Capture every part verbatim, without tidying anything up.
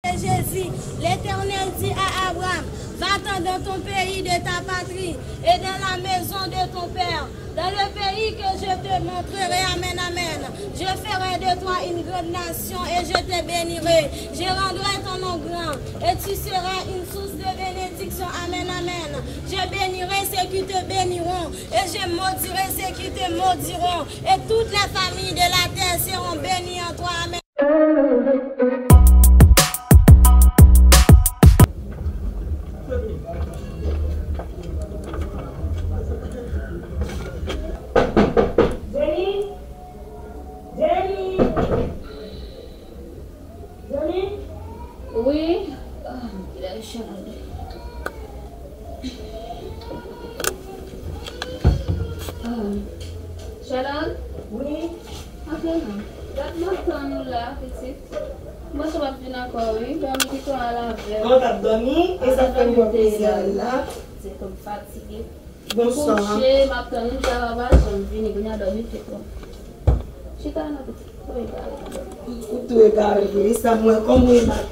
Jésus, l'Éternel dit à Abraham, va-t'en dans ton pays, de ta patrie et dans la maison de ton père, dans le pays que je te montrerai. Amen, amen. Je ferai de toi une grande nation et je te bénirai. Je rendrai ton nom grand et tu seras une source de bénédiction. Amen, amen. Je bénirai ceux qui te béniront et je maudirai ceux qui te maudiront. Et toutes les familles de la terre seront bénies en toi. Amen. Jenny? Jenny? Jenny? Wi. Ah, kilè Shannon ye? Ah. Shannon? Wi. Antre non. Dat m ap tann ou la, pitit. M panse w ap vin ankò, wi. Dòmi pito al avè w. Kòman w t ap dòmi? E sa fè m pran plezi a la. Se kòm fatige. Bonswa. Kouche, m ap tann ou, chava pa janm vini, kounye a dòmi tout bon. Chita la, pitit. Ou tou egare vre, sa m wè kòm ou egare.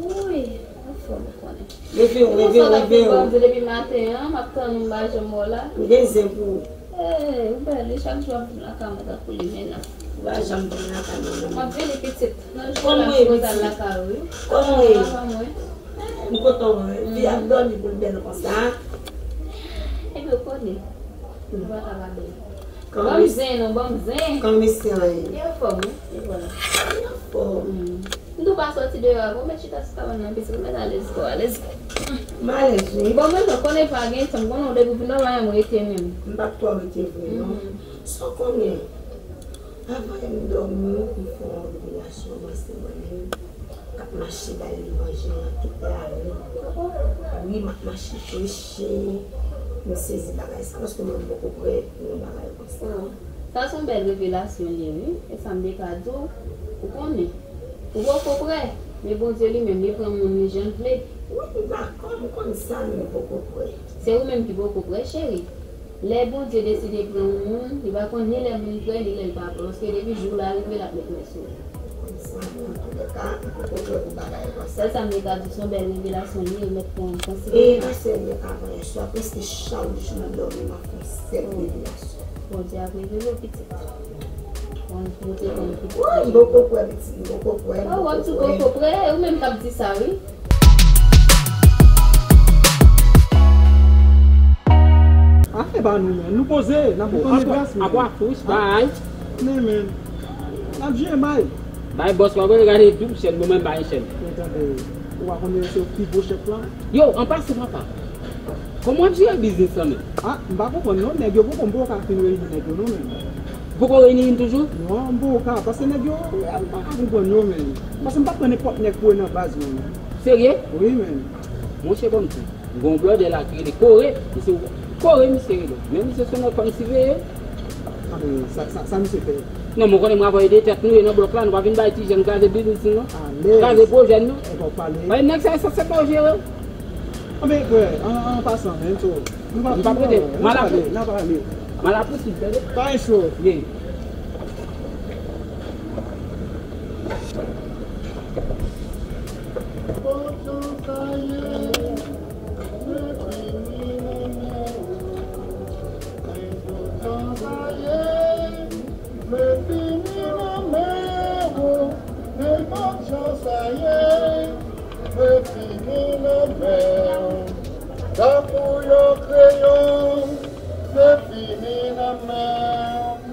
Wi, anfòm ou konnen. Leve w, leve w, leve w. Depi maten an, m ap tann ou, m pa janm wè w la. M gen zen pou ou. Ee, ou bèl, wi, chak jou w ap vin lakay mwen tankou limenna. Ou pa janm vin lakay mwen non. M ap vini pitit. Nan jou la, m pral lakay ou, wi. Kòman w ye? Kòman w ye? M kontan wè w. Fi ap dòmi pou l bèl konsa. Ebyen, ou konnen. Ou pa ka pa bèl. Ban m zen non, ban m zen. Kòman mesye an ye? Li anfòm, wi. E vwala. Li anfòm. M tou pa sòti deyò a, bon, mèt chita sou kabann nan, pitit, mèt alèz kò, alèz kò. M alèz, wi. Bon, mwen, non, konnen pa gen tan, m konnen w depi w vin nan mwen rete menm. M p ap twò rete vre, non. Sa w konnen, avan m dòmi, m fè yon revelasyon, mwen se mwen menm k ap mache bay levanjil nan tout lari. Wi, m ap mache preche. M sezi bagay sa, paske mwen m poko prè pou yon bagay konsa. Sa se yon bèl revelasyon li ye, wi. E sa m te ka di w, ou konnen. Ou poko prè, men Bondye li menm, li pran moun li jan l vle. Wi, m dakò, m konn sa, men m poko prè. Se ou menm ki poko prè, cheri. Lè Bondye deside pran yon moun, li pa konn ni lè moun prè, ni lè l pa prè. Paske depi jou la rive, l ap met men sou ou. Konn sa, men antoulèka, m poko prè pou bagay konsa. Sèl sa m te ka di w, se yon bèl revelasyon li ye, ou mèt pran konsidere. E pa sèlman avan yè swa, prèske chak jou m dòmi, m ap fè yon sèl revelasyon. Bondye ap revele w, pitit. Bon, nou te konn pitit. Wi, m poko prè, pitit, m poko prè, m poko prè. Ou ap di w poko prè, ou menm k ap di sa, wi. Afè pa nou, men. Nou poze, n ap tann revelasyon. Apre afouch, bay. Men, men. N ap jwe, bay. Bay bòs pa vre, gade doub chèn, bon, men bay chèn. Men tande, ou pa konnen se ou pi gwo chèf la? Yo, an pasan, papa. Kòman w ap jere biznis lan menm? A, m pa konprann non, nèg yo poko, m poko ka fin reyini nèg yo non menm. Poko reyini youn toujou? Non, m poko ka, paske nèg yo, m pa ka konprann yo menm. Paske m pa pran nenpòt nèg pou yo nan baz mwen menm. Serye? Wi menm. Monchè, ban m di, m gen yon blòdè la ki rele Kore, misye, Kore misye rele. Men misye se yon nèg kòm siveye. A, men sa, sa, sa misye fè? Non, mwen konnen mwen ap ede tèt nou ye nan blòk la, nou pa vin bay ti jèn kraze biznis nou non. Alèz. Kraze pwojè nou. Ebyen, w pale. Bay nèg sa, sa se pa w jere. Anben, frè, an, an pasan, men, so, nou pa, m pa prete. N a pale, n a pale. M a la pousuit, tande? Pa gen cho. Ye. Vle fini nan men ou, nenpòt jan sa ye, vle fini nan men ou. Tankou yon kreyon, vle fini nan men ou.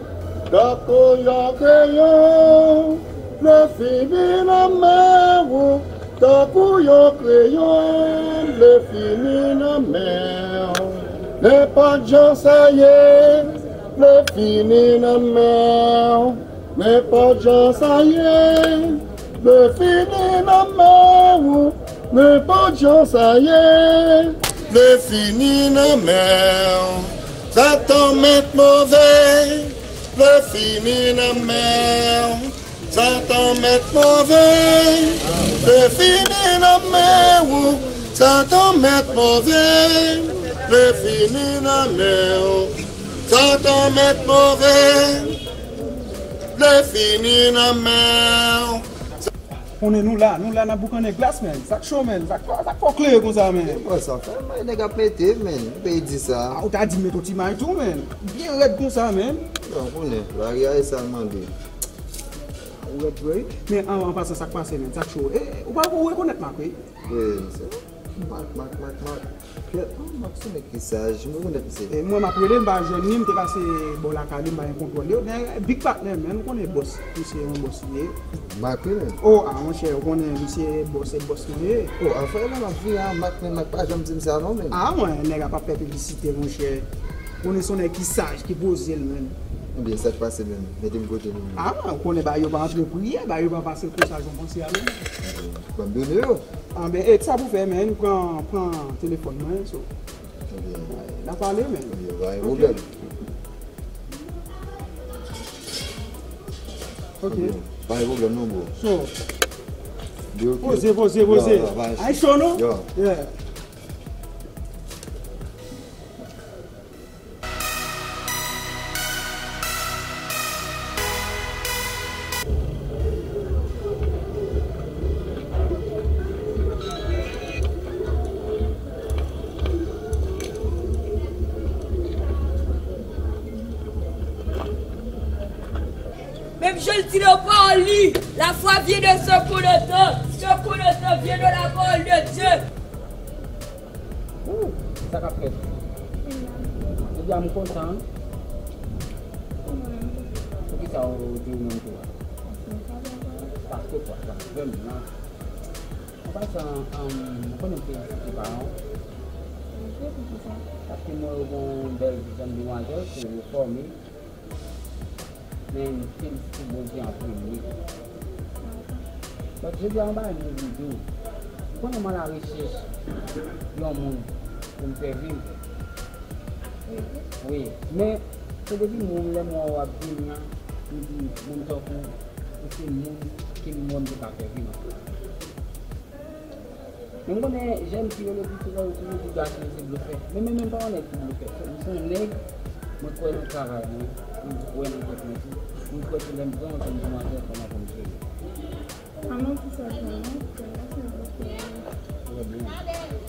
Tankou yon kreyon, vle fini nan men ou. Tankou yon kreyon, vle fini nan men ou. Nenpòt jan sa ye, vle fini nan men w. Nenpòt jan sa ye, vle fini nan men w. Nenpòt jan sa ye, vle fini nan men w. Sa tanmèt move, vle fini nan men w. Sa tanmèt move, vle fini nan men w. Sa tanmèt move, vle fini nan men w. Sa tanmèt move, vle fini nan men w. Konnen nou la, nou la n ap boukannen glas, menn. Sa k cho, menn? Sa k fè, sa k fè w klere konsa, menn? E bò, sa fè may nèg ap mete, menn. Ou peye di sa. A, ou ta di m met yon ti may tou, menn. Byen rèd konsa, menn. Bon, konnen, lari a e sa l mande. Ou rèd vre, wi. Men an, an pasan, sa k pase, menn? Sa k cho? E, ou pa, ou rekonèt Mak, wi. Wi, se Mak, Mak, Mak, Mak. Pyèt, non, Mak se nèg ki saj, mwen rekonèt misye. E mwen, m ap rele, m pa jwenn li, m te pase bò lakay li, m pa gen kontwòl yo. Men, big patnè, menn, ou konnen bòs, misye yon bòs li ye. Mak wi menm. O, a, monchè, ou konnen misye bòs, se bòs mwen ye. O, afè la, m ap vini a, Mak, men Mak pa janm di m sa non, menn. A, mwen, nèg la p ap fè piblisite, monchè. Konnen se yon nèg ki saj, ki poze l, menn. Ebyen, sa k pase menm? Mete m kote nou menm. A, mwen, ou konnen bagay yo pa antre priyè, bagay yo pa pase konsa, jan w panse a, menn. Ebyen, ban m done yo. Anben, e sa pou fè, menn, pran, pran telefòn mwen, so. Ebyen, n a pale, menn. Ebyen, pa gen pwoblèm. Ok. Ebyen, pa gen pwoblèm non, bro. So, poze, poze, poze. Ay cho, non? Yeah. Menm jan l di nan pawòl li, la foi vient de ce qu'on entend, ce qu'on entend vient de la parole de Dieu. Ooh, sa k ap fèt? Jodi a m kontan. Poukisa w di w menm tou a? Paske kwa? Paske kwa? Vrèman. An pasan, um, ou konnen m felisite paran w. Paske m wè yo gen yon bèl jèn demwazèl ke yo fòme. Men m felisite Bondye an premye. Donk, jodi a, yon bagay m te vle di w. Ou konnen m alarechèch yon moun pou m fè viv. Wi, men se depi moun, lè m wè w ap vini an, m di, moun tankou ou se moun ke m wè m te ka fè viv ankò. Men m konnen jèn fi yo le pli souvan yo toujou di gason yo se blofè. Men mwen menm m pa yon nèg ki blofè. M se yon nèg, mwen kwè nan travay mwen, mwen kwè nan tèt mwen tou. Mwen kwè ke lè m pran yon jèn demwazèl kòman pou m jere. Manman ki sa pran non, se yon gason blofè. Trè byen.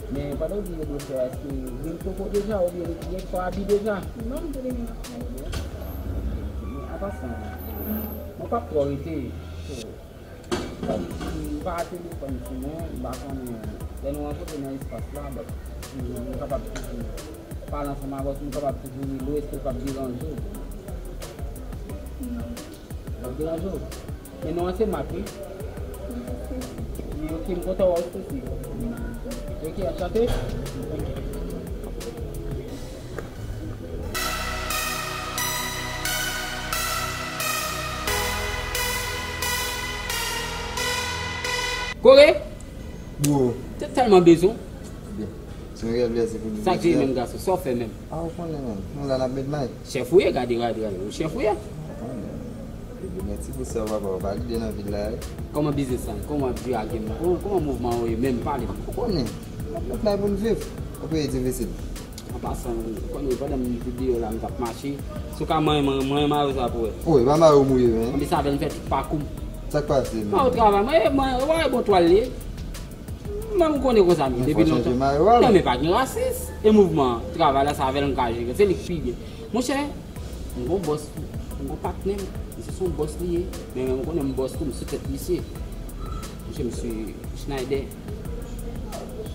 Men pandan w di yo blofè a, èske li poko deja oubyen li gen kò abi deja? Non, m te demen ap pale. Men an pasan, mwen p ap twò rete. So, Sa vle di, m pa telefòn sou mwen, m pa konnen. Lè nou rankontre nan espas la, bon, m, m kapab toujou pale ansanm avè w, m kapab toujou rele w, èske l p ap deranje w? Non. L ap deranje w? Men non an se Mak, wi. Wi, ok, m kontan wè w, Stacy. Ok, anchante. Ok. Kore? Bro. Te tèlman bezwen w. Byen. Se yon rèv lèzè pou nou. Sa k di menm gason, sa w fè menm? A, ou konnen menm. Nou la n ap met may. Chèf ou ye, gade, gade, gade. Ou chèf ou ye. Ou konnen. Ebyen, mèsi pou sa, papa. Ou valide nan vil la, wi. Kòman biznis la? Kòman w ap viv ak moun? Kòman, kòman mouvman yo ye menm? Pale m. Ou konnen. N ap met may pou n viv. Yon peyi difisil. An pasan, ou konnen, pandan m videyo la, m t ap mache. Si w ka manyen, manyen, manyen mayo sa pou wè. Wi, pa mayo mouye, men. Anpi sa fè m fè tout pakou m. Sa k pase, men? Mayo travay, mwen, mwen, wè bon twal li ye. Mwen, m konnen konsa m ye depi lontan. Non, men pa gen rasis. E mouvman travay la, sa avè l m ka jere. Se li k pi byen. Monchè, m gon bòs, m gon patnè m. Misye se yon bòs li ye. Men mwen, m konnen m bòs tou, m sou tèt misye. Monchè, misye Schneider.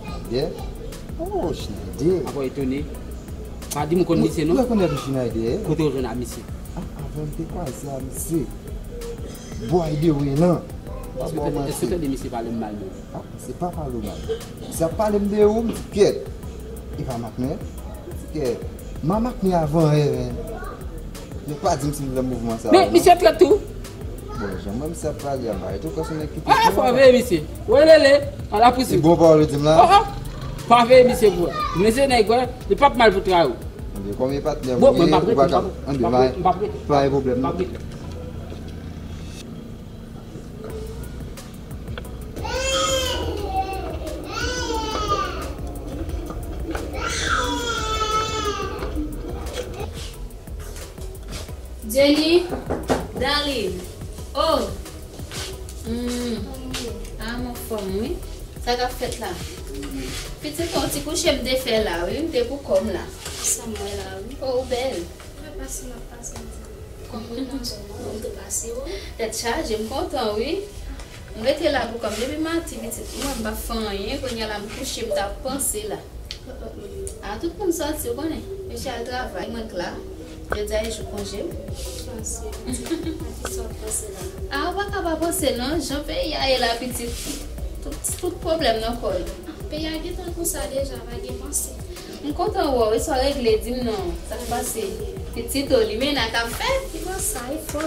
Schneider? Oh, Schneider. Apa w etone? Pa di m ou konn misye, non? Ou rekonèt Schneider? Kote w jwenn ak misye? A, avè m te kwaze ak misye. Bò a ede w, non? Èske w tande misye pale m mal menm? A, misye pa pale w mal. Misye ap pale m de ou, m di, kèt. E pa Mak, men. M di, kèt. M a Mak, men avan, eh, men. Yo pa di m si m nan mouvman sa a, non. Men, misye trèt tou. Bon, jan mwen, misye ap pale a, m pa rete w kòsonè ki te. Ah, fò veye misye. Welele, ala pousib. Se bon pawòl ou di m la? Oh, oh. Fò veye misye pou wè. Mesye nèg, wè, li p ap mal pou travay ou. Anben, kòm e patnè m ou ye, ou pa ka. Anben, pa gen pwoblèm, non. Jenny. Darline. Oh. Hmm. Kòm wi. Sa k ap fèt la? Pitit, yon ti kouche m te fè la, wi. M te pou kò m la. Sa m wè la, wi. O, ou bèl. Mwen pase, m ap pase, m di. Kòm mwen nan zòn nan, mwen te pase, wi. Tèt chaje, m kontan, wi. M rete la pou kò m depi maten, pitit. Mwen, m pa fè anyen, kounye a la, m kouche, m t ap panse la. A, tout moun sòti, ou konnen. Mesye al travay, mwen k la. Jodi a e jou konje m. Panse, pitit. A kisa w ap panse la? A, ou pa ka pa panse non, jan peyi a ye la, pitit. Tout, tout pwoblèm nan kò l. A, peyi a gentan konsa deja, pa gen panse. M kontan wè w, e sa w regle, di m non. Sa k pase? Pitit, o, limena k ap fèt. Ki konsa, e fò.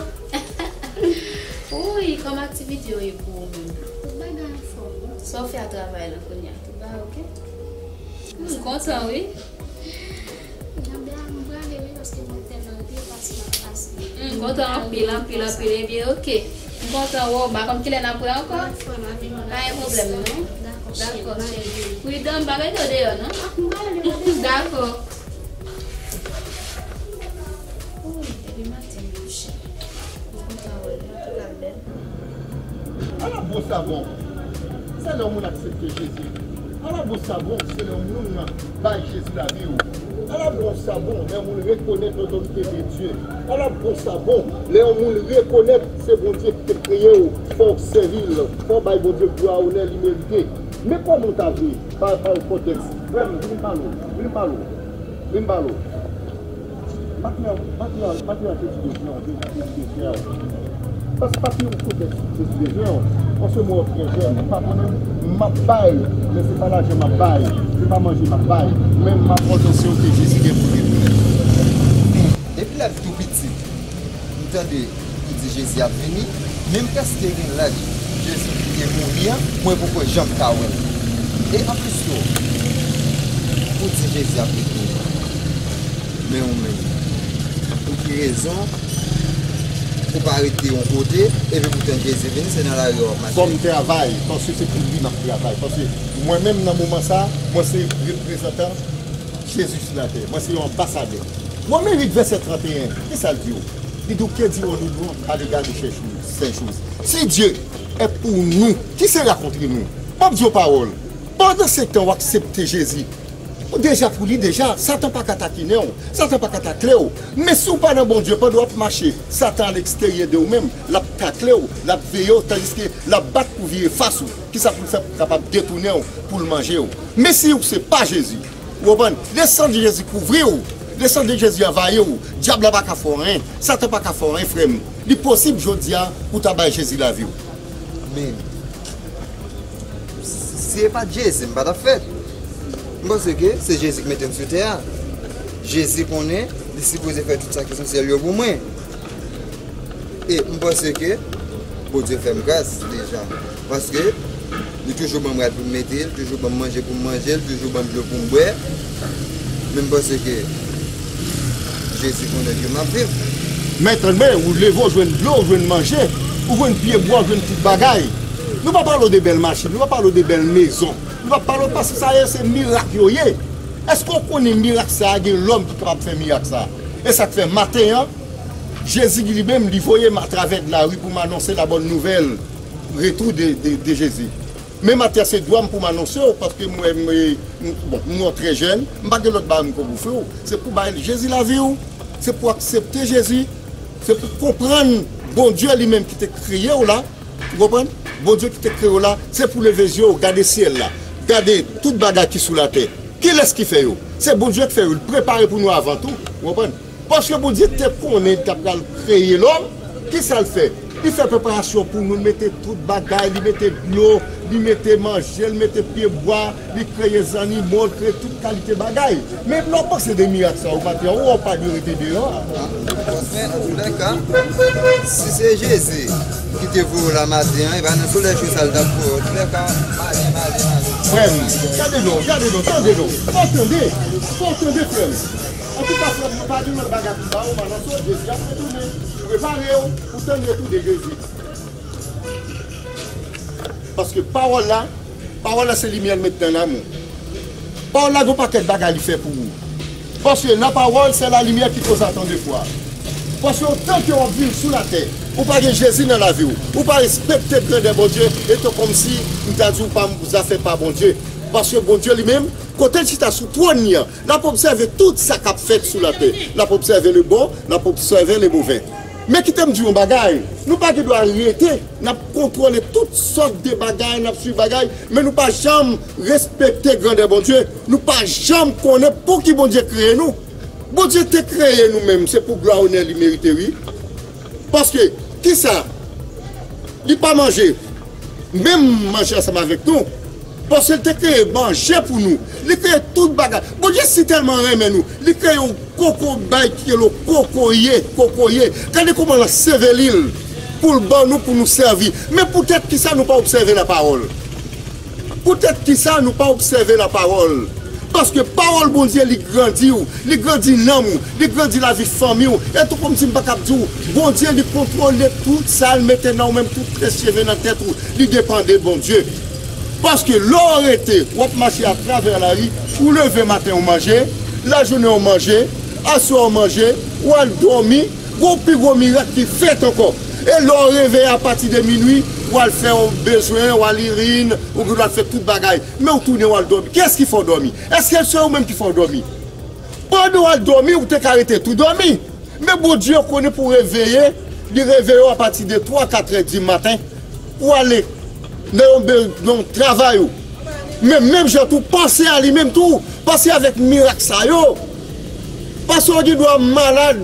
Wi, kòm aktivite yo ye pou ou menm? Tout bagay anfòm, wi. Sa w fè a travay la kounye a? Tout bagay oke? M kontan, wi. Janbe a, m prale, wi, paske mwen tèlman ri, pase m ap pase. M kontan anpil, anpil, anpil. Ebyen, oke. M kontan wè w. M pa konn kilè n ap wè ankò. Lòt fwa, m ap vin nan... Pa gen pwoblèm, non. Dakò, cheri. Dakò, cheri. Pridan, m pa mete w deyò, non. Ah, m prale, m prale. Dakò. Wi, depi maten, m kouche. Ala bon sa bon. Se lè yon moun aksepte Jezi. Ala bon sa bon, se lè yon moun bay Jezi lavi w. Ala bon sa bon, lè yon moun rekonèt lotorite de Dye. Ala bon sa bon, lè yon moun rekonèt se Bondye ki te kreye w, fò w sèvi l, fò w bay Bondye glwa, onè li merite. Men kòman w ta vle, pa, pa yon kontèks, frè m, vin pale w, vin pale w, vin pale w. Maten an, maten an, maten an te di bezwen an, te di bezwen an. Paske pa te yon kontèks te di bezwen an. Paske mwen trè jèn, m pa konnen, m ap bay, men se pa lajan m ap bay, se pa manje m ap bay, men m ap... Pòtansèl ke Jezi gen pou li. Depi lè m tou piti, m tande yo di Jezi ap vini, men m prèske gen laj Jezi te mouri an, mwen poko janm ka wè l. E anplis tou, ou di Jezi ap vini, men ou menm, pou ki rezon ou pa rete yon kote, epi poutan Jezi vini, se nan lari w ap mache? Fò m travay, paske se pou li m ap travay. Paske mwen menm, nan moman sa, mwen se reprezantan Jezi sou latè. Mwen se yon anbasadè. Women uit, vèsè trannteyen, kisa l di w? Li di w, que dirons-nous donc à l'égard de ces choses, ces choses? Si Dieu est pour nous, qui sera contre nous? M ap di w pawòl. Pandan se tan w aksepte Jezi, ou deja pou li deja. Satan pa ka takinen w. Satan pa ka takle w. Men si w pa nan Bondye, pandan w ap mache, Satan a leksteryè de ou menm, l ap takle w, l ap veye w, tandiske l ap bat pou vire fas ou. Kisa pou l fè pou l kapab detounen w, pou l manje w? Men si w se pa Jezi, ou konprann? Le san de Jezi kouvri w. Le san de Jezi anvayi w. Dyab la pa ka fè w anyen. Satan pa ka fè w anyen, frè m. Li posib jodi a pou w ta bay Jezi lavi w. Men, si se pa t Jezi, m pa t ap fèt. M panse ke se Jezi ki mete m sou tè a. Jezi konnen li sipoze fè tout sa ki esansyèl yo pou mwen. E m panse ke Bondye fè m gras deja. Paske li toujou ban m rad pou m mete, li toujou ban m manje pou m manje, li toujou ban m dlo pou m bwè. Men m panse ke Jezi konnen ke m ap viv. Men tande, ou leve, ou jwenn dlo, ou jwenn manje, ou jwenn pyebwa, ou jwenn tout bagay. Nou pa pale w de bèl machin, nou pa pale w de bèl mezon. Nou pa pale w, paske sa yo se mirak yo ye. Èske w konnen mirak sa a, gen lòm ki kapab fè mirak sa a? E sa k fè maten an, Jezi li menm, li voye m atravè lari pou m anonse la bòn nouvèl retou de, de, de Jezi. Men maten an, se dwa m pou m anonse w, paske mwen, mwen, bon, mwen trè jèn, m pa gen lòt bagay m ko ofri w. Se pou bay Jezi lavi w, se pou aksepte Jezi, se pou konprann Bondye li menm ki te kreye w la, ou konprann? Bondye ki te kreye w la, se pou leve zye w, gade syèl la, gade tout bagay ki sou latè. Kilès ki fè yo? Se Bondye ki fè yo, li prepare pou nou avan tou, ou konprann? Paske Bondye te konnen li t ap pral kreye lòm, kisa l fè? Li fè preparasyon pou nou, li mete tout bagay, li mete dlo, li mete manje, li mete pyebwa, li kreye zannimo, li kreye tout kalite bagay. Men lè w panse de mirak sa yo maten an, ou wè w pa dwe rete deyò. Men, antoulèka, si se Jezi ki te voye w la maten an, e pa nan solèy cho sa l t ap voye w. Antoulèka, male, male, male. Frè m, gade non, gade non, tande non. Fò w tande, fò w tande, frè m. Antouka, frè m, nou pa gen lòt bagay pou ba w, m anonse w, Jezi ap retounen. Prepare w pou tann retou de Jezi. Paske pawòl la, pawòl la se limyè l met nan nanm ou. Pawòl la gen yon pakèt bagay li fè pou ou. Parce que la parole, c'est la lumière qui cause à tant de fois. Paske otan ke w ap viv sou latè, Ou pa gen Jezi nan lavi w. Ou pa respekte grandè Bondye, e te kòmsi m ta di w pa zafè pa Bondye. Paske Bondye li menm, kote l chita sou twòn li an, l ap obsève tout sa k ap fèt sou latè. L ap obsève le bon, l ap obsève le move. Men kite m di w yon bagay, nou pa gen dwa rete, n ap kontwole tout sòt de bagay, n ap swiv bagay, men nou pa janm respekte grandè Bondye, nou pa janm konnen pouki Bondye kreye nou. Bondye te kreye nou menm, se pou glwa onè li merite, wi. Paske, kisa? Li pa manje, menm manje ansanm avèk nou. Paske l te kreye manje pou nou. Li kreye tout bagay. Bondye si tèlman renmen nou, li kreye yon koko bay ki rele kokoye, kokoye. Gade kòman l anseveli l pou l ban nou, pou nou sèvi. Men poutèt kisa nou pa obsève lapawòl? Poutèt kisa nou pa obsève lapawòl? Paske pawòl Bondye li grandi w, li grandi nanm ou, li grandi lavi fanmi w. E tou kòmsi m pa kab di w, Bondye li kontwole tout sa l mete nan ou menm, tout krès cheve nan tèt ou, li depann de Bondye. Paske lè w rete, w ap mache atravè lari, ou leve maten ou manje, lajounen ou manje, aswè ou manje, ou al dòmi, gon pi gwo mirak ki fèt ankò. E lè w reveye apati de minwi, w al fè yon bezwen, w al irin, ou gen dwa fè tout bagay. Men w tounen w al dòmi. Kiyès ki fè w dòmi? Èske se ou menm ki fè w dòmi? Pandan w al dòmi, ou te ka rete tou dòmi. Men Bondye konnen pou reveye, li reveye w apati de twa, katrè di maten. Ou ale nan yon be-, nan yon travay ou. Men menm jan tou, panse a li menm tou. Panse avèk mirak sa yo. Paske w gen dwa malad,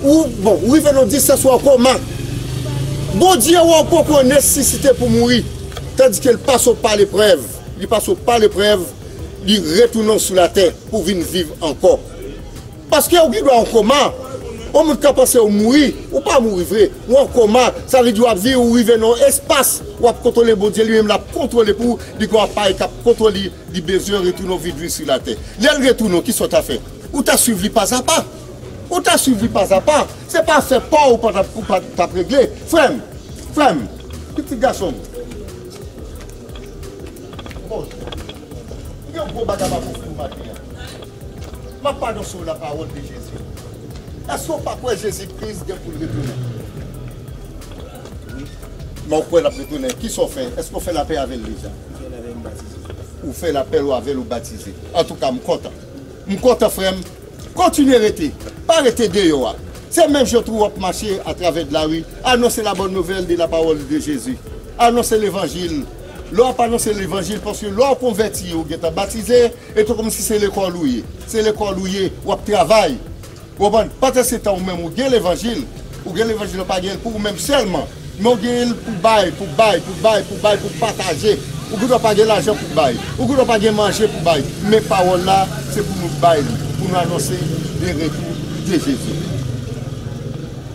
ou, bon, ou rive nan distans ou an koma. Bondye wè w poko nesesite pou mouri, tandike l pase w pa leprèv, li pase w pa leprèv, li retounen w sou latè pou vin viv ankò. Paske ou gen dwa an koma, yon moun ka panse ou mouri, ou pa mouri vre, ou an koma, sa vle di w ap viv, ou rive nan yon espas, w ap kontwole Bondye, li menm l ap kontwole pou ou, li gen yon aparèy k ap kontwole li, li bezwen retounen w vin viv sou latè. Lè l retounen w, kisa w ta fè? Ou ta swiv li pazapa. Ou ta swiv li pazapa. Se pa fè pa w ou pa t ap, ou pa t ap regle. Frè m, frè m, pitit gason m. Bon, m gen yon gwo bagay m ap ofri w maten an. M ap anonse w lapawòl de Jezi. Èske w pa kwè Jezi Kris gen pou l retounen? Wi. Men w kwè l ap retounen. Kisa w fè? Èske w fè lapè avè l deja? M fè lapè, m batize. Ou fè lapè w avè l, ou batize. Antouka, m kontan. M kontan, frè m. Kontinye rete. Pa rete deyò a. Se menm jan tou w ap mache atravè de lari, anonse la bonne nouvelle de la parole de Jésus. Anonse levanjil. Lè w ap anonse levanjil, paske lè w konvèti, ou gentan batize, e tou kòmsi se lekòl ou ye. Se lekòl ou ye, w ap travay. Ou konprann? Pandan se tan ou menm ou gen levanjil, ou gen levanjil, ou pa gen l pou ou menm sèlman. Men w gen l pou bay, pou bay, pou bay, pou bay, pou pataje. Ou gen dwa pa gen lajan pou bay. Ou gen dwa pa gen manje pou bay. Men pawòl la, se pou nou bay li, pou nou anonse le retour de Jésus.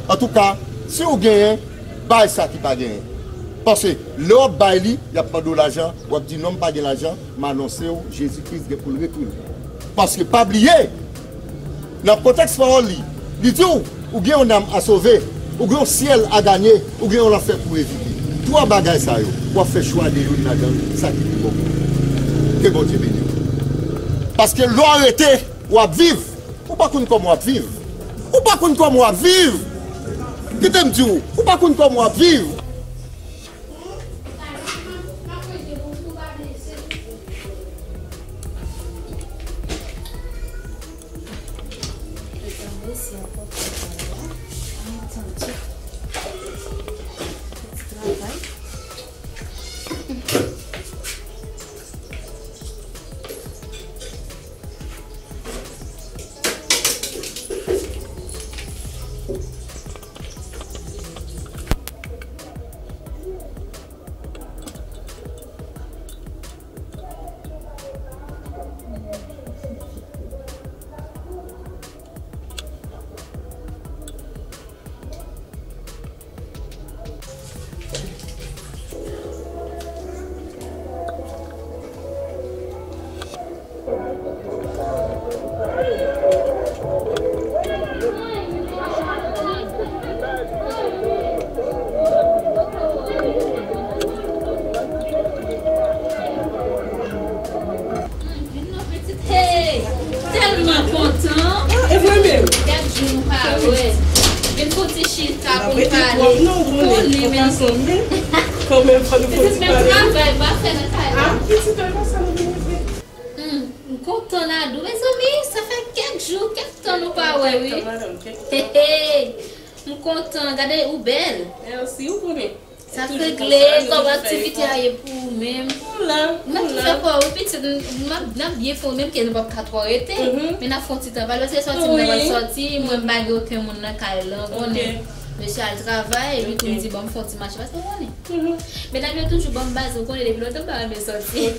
Antouka, si w genyen, bay sa ki pa genyen. Paske lè w ap bay li, y ap mande w lajan, w ap di, "Non, m pa gen lajan, m anonse w, Jezi Kris gen pou l retounen." Paske pa bliye, nan kontèks pawòl li, li di w, ou gen yon nanm a sove, ou gen yon syèl a ganye, ou gen yon lanfè pou evite. Twa bagay sa yo, w ap fè chwa de youn ladan l, sa ki pi bon pou ou. Ke Bondye beni w. Paske lè w rete, w ap viv. Ou pa konn kòman w ap viv. Ou pa konn kòman w ap viv. Kite m di w, ou pa konn kòman w ap viv. Ansanm, men kanmenm, fò nou fè yon ti pale. Travay, pa fè nan kay la. Ah, pitit, pa sa nou vin fè. Hmm, m kontan Nadou, mezanmi, sa fè kèk jou, kèk tan nou pa wè, wi. Hey, hey. M kontan, gade, ou bèl. Mèsi, ou konnen. Sa regle, kòman aktivite a ye pou ou menm? Ou la, ou la. M ap fè pa ou, wi, pitit, n ap byen fè ou menm, ke nou p ap ka twò rete, men n ap fè yon ti travay, paske sòti m nan pral sòti, mwen m pa gen okenn moun nan kay lan, konnen. Mesye al travay, epi tou m di, bon, m fè yon ti mache, paske ou konnen. Medam yo toujou ban m baz, ou konnen, depi lontan m pa renmen sòti.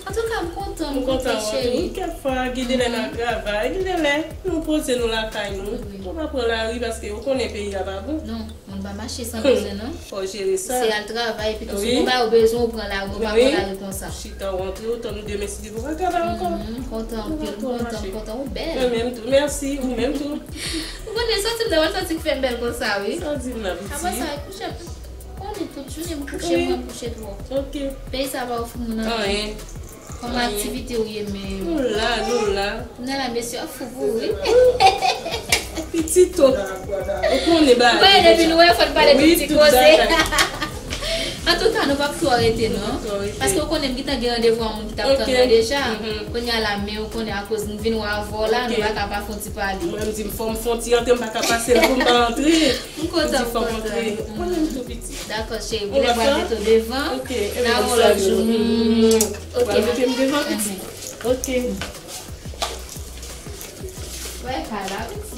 Antouka, m kontan, m kontan, cheri. Kèk fwa, gen de lè n al travay, gen de lè nou poze nou lakay nou. Nou pa pran lari, paske ou konnen peyi a pa bon. Non, moun pa mache san bezwen, non. Fò jere sa. Se al travay, epi tou, si ou pa ou bezwen, ou pran lari, ou pa pran lari konsa. Chita, ou antre, ou tann demen, si Dye vle, ou pral travay ankò. M kontan anpil, m kontan, m kontan, ou bèl. Mwen menm tou, mèsi, ou menm tou. Ou konnen, sòti m nan, mwen santi k fè m bèl konsa, wi. Sa w di m la, piti? Apre sa, kouche, konnen tout jounen m kouche, mwen kouche twò. Peyi sa pa ofri moun anyen. Kòman aktivite ou ye menm? Nou la, nou la. Kounye a la, mesye ap fou pou ou, wi. Pitit o. Ou konnen bagay. Ou konnen depi nou wè, fò n pale de ti koze. Antouka, nou p ap twò rete, non. Paske ou konnen m gentan gen randevou a moun ki t ap tann mwen deja. Kounye a la, men ou konnen akoz m vin wè avè w la, nou pa ka pa fè yon ti pale. Mwen, m di m fò m fè yon ti antre, m pa ka pase l pou m pa antre. M kontan, m kontan. Ou konnen m tou piti. Dakò, cheri, m vle pral mete w devan. N a wè w lòt jou. Ok. Pral mete m devan, piti. Ok. Wè, pa la, piti.